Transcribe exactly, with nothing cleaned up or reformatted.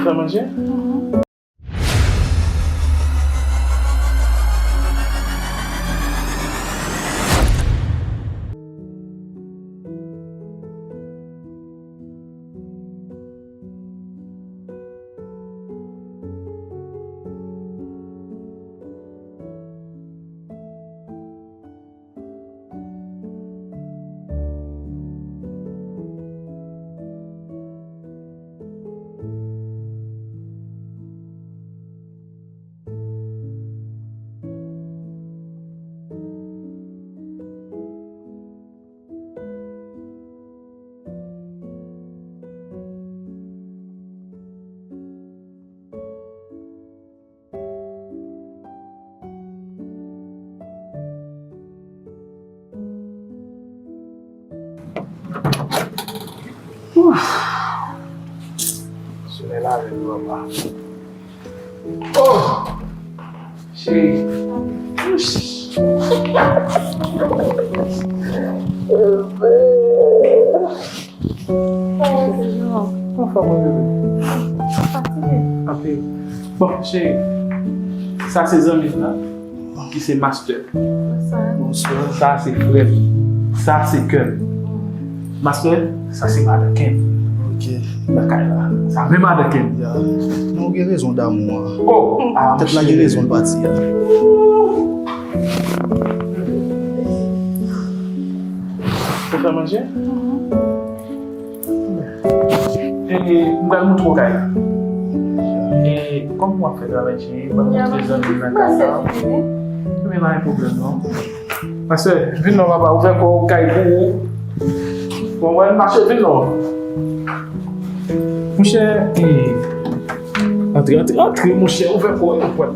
Fè manje? Solèy la rèd, papa. Oh! Cheri. Kòman w fè, mon bebe? Fatige. Anpil. Bon, cheri, sa se zanmi m nan, ki se Master. Bonswa. Bonswa. Sa se frè m. Sa se kè m. Master, sa se madan Ken. Ok. Nan kay la. Sa menm madan Ken. Ya. Non, ou gen rezon damou an. Oh, ah, tèt la gen rezon l pati a. Ou fè manje? E, m pral montre w kay la. E, kòman w ap fè travay, cheri? Ban m montre zanmi m nan kay la. Ebyen, pa gen pwoblèm, non. Pastè, vin non, papa, ouvè kò w, kay pou ou. Bon, mwen mache, vin non. Monchè, e, antre, antre, antre, monchè, ouvè kò w, ouvè.